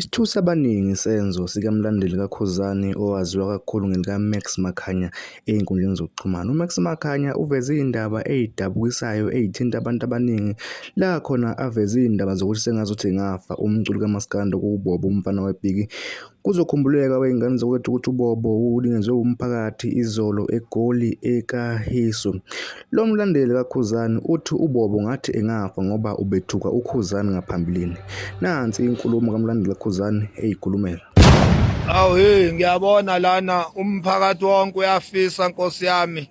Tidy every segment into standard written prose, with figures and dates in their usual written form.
Isithusa abaningi isenzo sikamlandeli kaKhuzani owaziwa kakhulu ngelikaMax Makhanya ey'nkundleni zokuxhumana. UMax Makhanya uveze iy'ndaba ey'dabukisayo ey'thinta abantu abaningi la khona aveze iy'ndaba zokuthi sengazuthi engafa umculi kamaskandi okuwuBobo umfana wepiki. Kuzokhumbuleka wey'ngane zakwethu ukuthi uBobo ulinyazwe umphakathi izolo eGoli eKahiso. Lo mlandeli kaKhuzani uthi uBobo ngathi engafa ngoba ubethuka uKhuzani ngaphambilini. Nansi inkulumo kaMlandeli kaKhuzani eyikhulumela. Awu hey ngiyabona lana umphakathi wonke uyafisa Nkosi yami.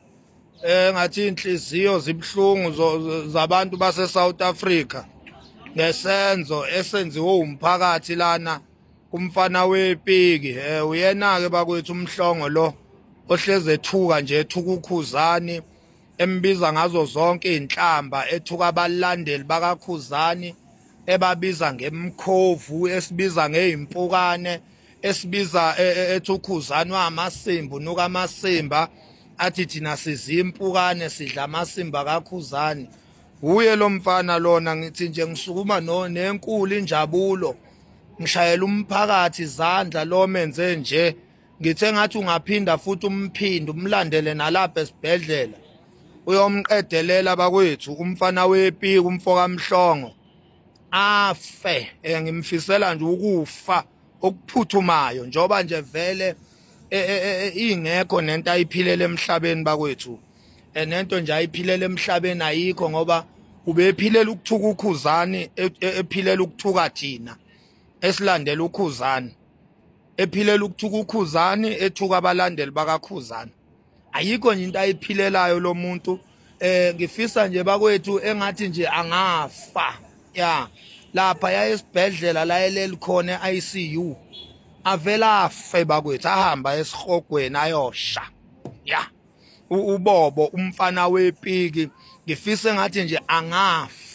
Eh ngathi inhliziyo zibhlungu zabantu base South Africa ngesenzo esenziwe umphakathi lana kumfana wepiki. Eh uyena ke bakwethu umhlongo lo ohleze ethuka nje ethuka uKhuzani embiza ngazo zonke izinhlamba ethuka abalandeli bakaKhuzani ebabiza ngemkhovu esibiza ngezimpukane esibiza e, e, ethi uKhuzani wamasimba unuka amasimba athi thina sizimpukane sidla amasimba kaKhuzani. Uye lo mfana lona ngithi nje ngisukuma no nenkulu injabulo ngishayela umphakathi izandla lo menze nje ngithe ngathi ungaphinda futhi umphinde umlandele nalapha esibhedlela uyomqedelela bakwethu umfana wepiki umfo kaMhlongo afe. Eh, ngimfisela nje ukufa okuphuthumayo njoba nje vele eh, eh, ingekho nento ayiphilele emhlabeni bakwethu, nento nje ayiphilele emhlabeni ayikho ngoba ubephilela ukuthuka uKhuzani, ephilela ukuthuka thina esilandela uKhuzani, ephilela ukuthuka uKhuzani, ethuka abalandeli bakaKhuzani. Ayikho nje into ayiphilelayo lo muntu. Eh ngifisa nje bakwethu engathi nje angafa ya lapha ya esibhedlela la eleli khona e-ICU avela afe bakwethu, ahamba esihogweni ayosha ya uBobo umfana wepiki. Ngifisa engathi nje angafa.